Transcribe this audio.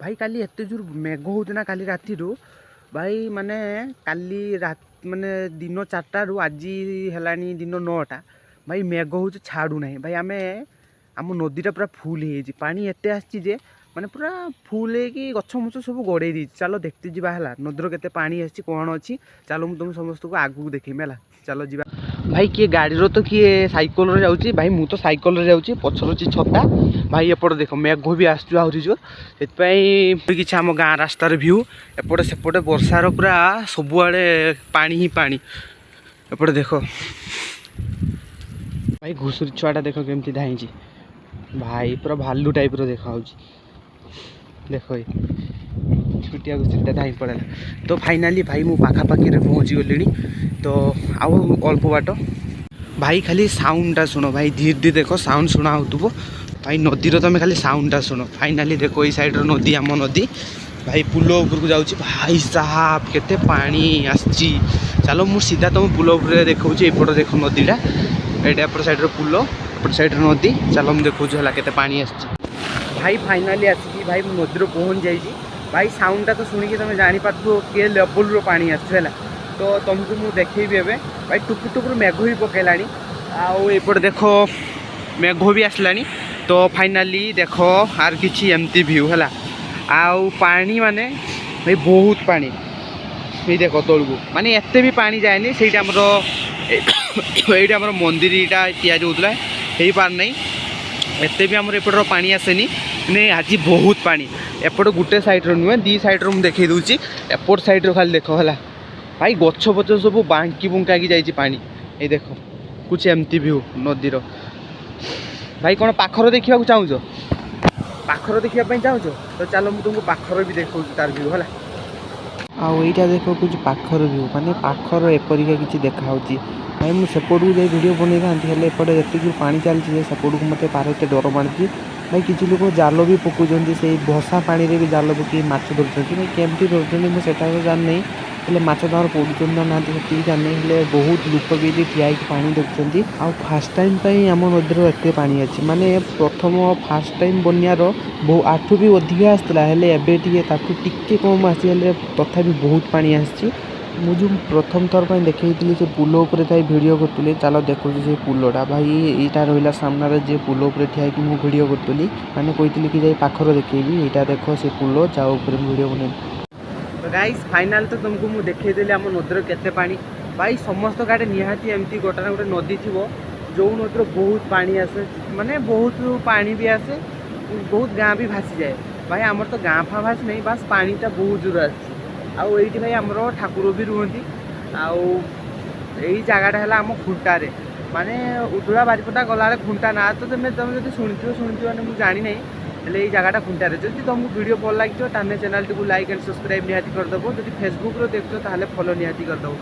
ଭାଇ, କାଲି ଏତେ ଜୋର ମେଘ ହେଉଛି ନା କାଲି ରାତିରୁ ଭାଇ, ମାନେ କାଲି ମାନେ ଦିନ 4ଟାରୁ ଆଜି ହେଲାଣି ଦିନ 9ଟା, ଭାଇ ମେଘ ହେଉଛି, ଛାଡ଼ୁନାହିଁ। ଭାଇ, ଆମ ନଦୀଟା ପୁରା ଫୁଲ୍ ହେଇଯାଇଛି। ପାଣି ଏତେ ଆସିଛି ଯେ ମାନେ ପୁରା ଫୁଲ୍ ହେଇକି ଗଛ ମଛ ସବୁ ଗଡ଼େଇ ଦେଇଛି। ଚାଲ ଦେଖତେ ଯିବା ହେଲା, ନଦୀର କେତେ ପାଣି ଆସିଛି, କ'ଣ ଅଛି। ଚାଲ, ମୁଁ ତୁମ ସମସ୍ତଙ୍କୁ ଆଗକୁ ଦେଖେଇମି ହେଲା, ଚାଲ ଯିବା। ଭାଇ, କିଏ ଗାଡ଼ିର ତ କିଏ ସାଇକେଲରେ ଯାଉଛି। ଭାଇ, ମୁଁ ତ ସାଇକେଲରେ ଯାଉଛି, ପଛରେ ଅଛି ଛତା। ଭାଇ, ଏପଟେ ଦେଖ, ମେଘ ବି ଆସୁଛି ଆହୁରି ଜୋର। ସେଥିପାଇଁ କିଛି ଆମ ଗାଁ ରାସ୍ତାର ଭିଉ, ଏପଟେ ସେପଟେ ବର୍ଷାର ପୁରା ସବୁଆଡ଼େ ପାଣି ହିଁ ପାଣି। ଏପଟେ ଦେଖ ଭାଇ, ଘୁଷୁରୀ ଛୁଆଟା ଦେଖ କେମିତି ଧାଇଁଛି। ଭାଇ, ପୁରା ଭାଲୁ ଟାଇପ୍ର ଦେଖାହେଉଛି। ଦେଖ, ଏଇ ଛୋଟିଆ ଘୁଷୁରୀଟା ଧାଇଁ ପଳେଇଲା। ତ ଫାଇନାଲି ଭାଇ, ମୁଁ ପାଖାପାଖିରେ ପହଞ୍ଚି ଗଲିଣି, ତ ଆଉ ଅଳ୍ପ ବାଟ। ଭାଇ, ଖାଲି ସାଉଣ୍ଡଟା ଶୁଣ। ଭାଇ, ଧୀରେ ଧୀରେ ଦେଖ, ସାଉଣ୍ଡ ଶୁଣା ହେଉଥିବ। ଭାଇ, ନଦୀର ତମେ ଖାଲି ସାଉଣ୍ଡଟା ଶୁଣ। ଫାଇନାଲି ଦେଖ, ଏଇ ସାଇଡ଼ର ନଦୀ, ଆମ ନଦୀ। ଭାଇ, ପୁଲ ଉପରକୁ ଯାଉଛି। ଭାଇ ସାହାବ, କେତେ ପାଣି ଆସିଛି! ଚାଲ, ମୁଁ ସିଧା ତମ ପୁଲ ଉପରେ ଦେଖାଉଛି। ଏପଟ ଦେଖ ନଦୀଟା, ଏଇଟା ଏପଟ ସାଇଡ଼ର ପୁଲ, ଏପଟ ସାଇଡ଼ର ନଦୀ। ଚାଲ, ମୁଁ ଦେଖାଉଛି ହେଲା କେତେ ପାଣି ଆସିଛି। ଭାଇ, ଫାଇନାଲି ଆସିକି ଭାଇ ମୁଁ ନଦୀରେ ପହଞ୍ଚି ଯାଇଛି। ଭାଇ, ସାଉଣ୍ଡଟା ତ ଶୁଣିକି ତମେ ଜାଣିପାରୁଥିବ କି ଲେଭଲର ପାଣି ଆସୁଛି ହେଲା। ତ ତମକୁ ମୁଁ ଦେଖେଇବି ଏବେ। ଭାଇ, ଟୁପୁ ଟୁପୁରୁ ମେଘ ବି ପକେଇଲାଣି, ଆଉ ଏପଟେ ଦେଖ ମେଘ ବି ଆସିଲାଣି। ତ ଫାଇନାଲି ଦେଖ, ଆର କିଛି ଏମିତି ଭିଉ ହେଲା। ଆଉ ପାଣି ମାନେ ଭାଇ ବହୁତ ପାଣି। ଏଇ ଦେଖ ତଳକୁ, ମାନେ ଏତେ ବି ପାଣି ଯାଏନି। ସେଇଟା ଆମର ଏଇଠି ଆମର ମନ୍ଦିରଟା ତିଆରି ହେଉଥିଲା, ହେଇପାରୁନାହିଁ। ଏତେ ବି ଆମର ଏପଟର ପାଣି ଆସେନି। ମାନେ ଆଜି ବହୁତ ପାଣି। ଏପଟ ଗୋଟେ ସାଇଡ଼୍ର ନୁହେଁ, ଦୁଇ ସାଇଡ଼୍ର ମୁଁ ଦେଖେଇ ଦେଉଛି। ଏପଟ ସାଇଡ଼୍ର ଖାଲି ଦେଖ ହେଲା। ଭାଇ, ଗଛ ଫଛ ସବୁ ବାଙ୍କି ବୁଙ୍କାକି ଯାଇଛି ପାଣି। ଏଇ ଦେଖ, କିଛି ଏମିତି ଭିଉ ନଦୀର। ଭାଇ, କ'ଣ ପାଖର ଦେଖିବାକୁ ଚାହୁଁଛ? ପାଖର ଦେଖିବା ପାଇଁ ଚାହୁଁଛ ତ ଚାଲ, ମୁଁ ତୁମକୁ ପାଖର ବି ଦେଖାଉଛି ତାର ଭିଉ ହେଲା। ଆଉ ଏଇଟା ଦେଖ, କିଛି ପାଖର ଭିଉ, ମାନେ ପାଖର ଏପରିକା କିଛି ଦେଖାହେଉଛି। ଭାଇ, ମୁଁ ସେପଟକୁ ଯାଇ ଭିଡ଼ିଓ ବନେଇଥାନ୍ତି, ହେଲେ ଏପଟେ ଏତିକି ପାଣି ଚାଲିଛି ଯେ ସେପଟକୁ ମୋତେ ପାର ଏତେ ଡର ମାଡ଼ୁଛି। ଭାଇ, କିଛି ଲୋକ ଜାଲ ବି ପକାଉଛନ୍ତି, ସେଇ ଭସା ପାଣିରେ ବି ଜାଲ ପକେଇ ମାଛ ଧରୁଛନ୍ତି। ଭାଇ, କେମିତି ଧରୁଛନ୍ତି ମୁଁ ସେଟା ତ ଜାଣିନାହିଁ, ହେଲେ ମାଛ ତାଙ୍କର ପଡ଼ୁଛନ୍ତି ନା ନାହାନ୍ତି ସେତିକି ଜାଣିନି। ହେଲେ ବହୁତ ଲୋକ ବି ଏଠି ଠିଆ ହେଇକି ପାଣି ଦେଖୁଛନ୍ତି। ଆଉ ଫାର୍ଷ୍ଟ ଟାଇମ୍ ପାଇଁ ଆମ ନଦୀର ଏତେ ପାଣି ଅଛି। ମାନେ ପ୍ରଥମ ଫାର୍ଷ୍ଟ ଟାଇମ୍ ବନ୍ୟାର ବହୁ ଆଠୁ ବି ଅଧିକା ଆସିଥିଲା, ହେଲେ ଏବେ ଟିକେ ତାଠୁ ଟିକେ କମ୍ ଆସିଛି, ହେଲେ ତଥାପି ବହୁତ ପାଣି ଆସିଛି। ମୁଁ ଯେଉଁ ପ୍ରଥମ ଥର ପାଇଁ ଦେଖେଇଥିଲି, ସେ ପୁଲ ଉପରେ ଥାଇ ଭିଡ଼ିଓ କରୁଥିଲି। ଚାଲ, ଦେଖୁଛି ସେ ପୁଲଟା। ଭାଇ, ଏଇଟା ରହିଲା ସାମ୍ନାରେ, ଯେ ପୁଲ ଉପରେ ଠିଆ ହେଇକି ମୁଁ ଭିଡ଼ିଓ କରୁଥିଲି, ମାନେ କହିଥିଲି କି ଯାଇ ପାଖରେ ଦେଖେଇବି। ଏଇଟା ଦେଖ ସେ ପୁଲ, ଯାହା ଉପରେ ମୁଁ ଭିଡ଼ିଓ ବନେଇଲି। ତ ଗାଇସ୍, ଫାଇନାଲ ତ ତୁମକୁ ମୁଁ ଦେଖେଇଦେଲି ଆମ ନଦୀର କେତେ ପାଣି। ଭାଇ, ସମସ୍ତ ଗାଁରେ ନିହାତି ଏମିତି ଗୋଟେ ନା ଗୋଟେ ନଦୀ ଥିବ, ଯେଉଁ ନଦୀର ବହୁତ ପାଣି ଆସେ, ମାନେ ବହୁତ ପାଣି ବି ଆସେ, ବହୁତ ଗାଁ ବି ଭାସିଯାଏ। ଭାଇ, ଆମର ତ ଗାଁ ଫାଁ ଭାସି ନାହିଁ, ବାସ୍ ପାଣିଟା ବହୁତ ଜୋର ଆସିଛି। ଆଉ ଏଇଠି ଭାଇ ଆମର ଠାକୁର ବି ରୁହନ୍ତି। ଆଉ ଏଇ ଜାଗାଟା ହେଲା ଆମ ଖୁଣ୍ଟାରେ, ମାନେ ଉଦଳା ବାରିପଦା ଗଲାବେଳେ ଖୁଣ୍ଟା ନାଁ ତ ତମେ ଯଦି ଶୁଣିଥିବ ଶୁଣିଥିବ, ମାନେ ମୁଁ ଜାଣିନାହିଁ, ହେଲେ ଏଇ ଜାଗାଟା ଖୁଣ୍ଟାରେ। ଯଦି ତୁମକୁ ଭିଡ଼ିଓ ଭଲ ଲାଗିଥିବ, ତାହେଲେ ଚ୍ୟାନେଲଟିକୁ ଲାଇକ୍ ଆଣ୍ଡ ସବସ୍କ୍ରାଇବ୍ ନିହାତି କରିଦେବ। ଯଦି ଫେସବୁକ୍ରେ ଦେଖୁଛ, ତାହେଲେ ଫଲୋ ନିହାତି କରିଦେବ।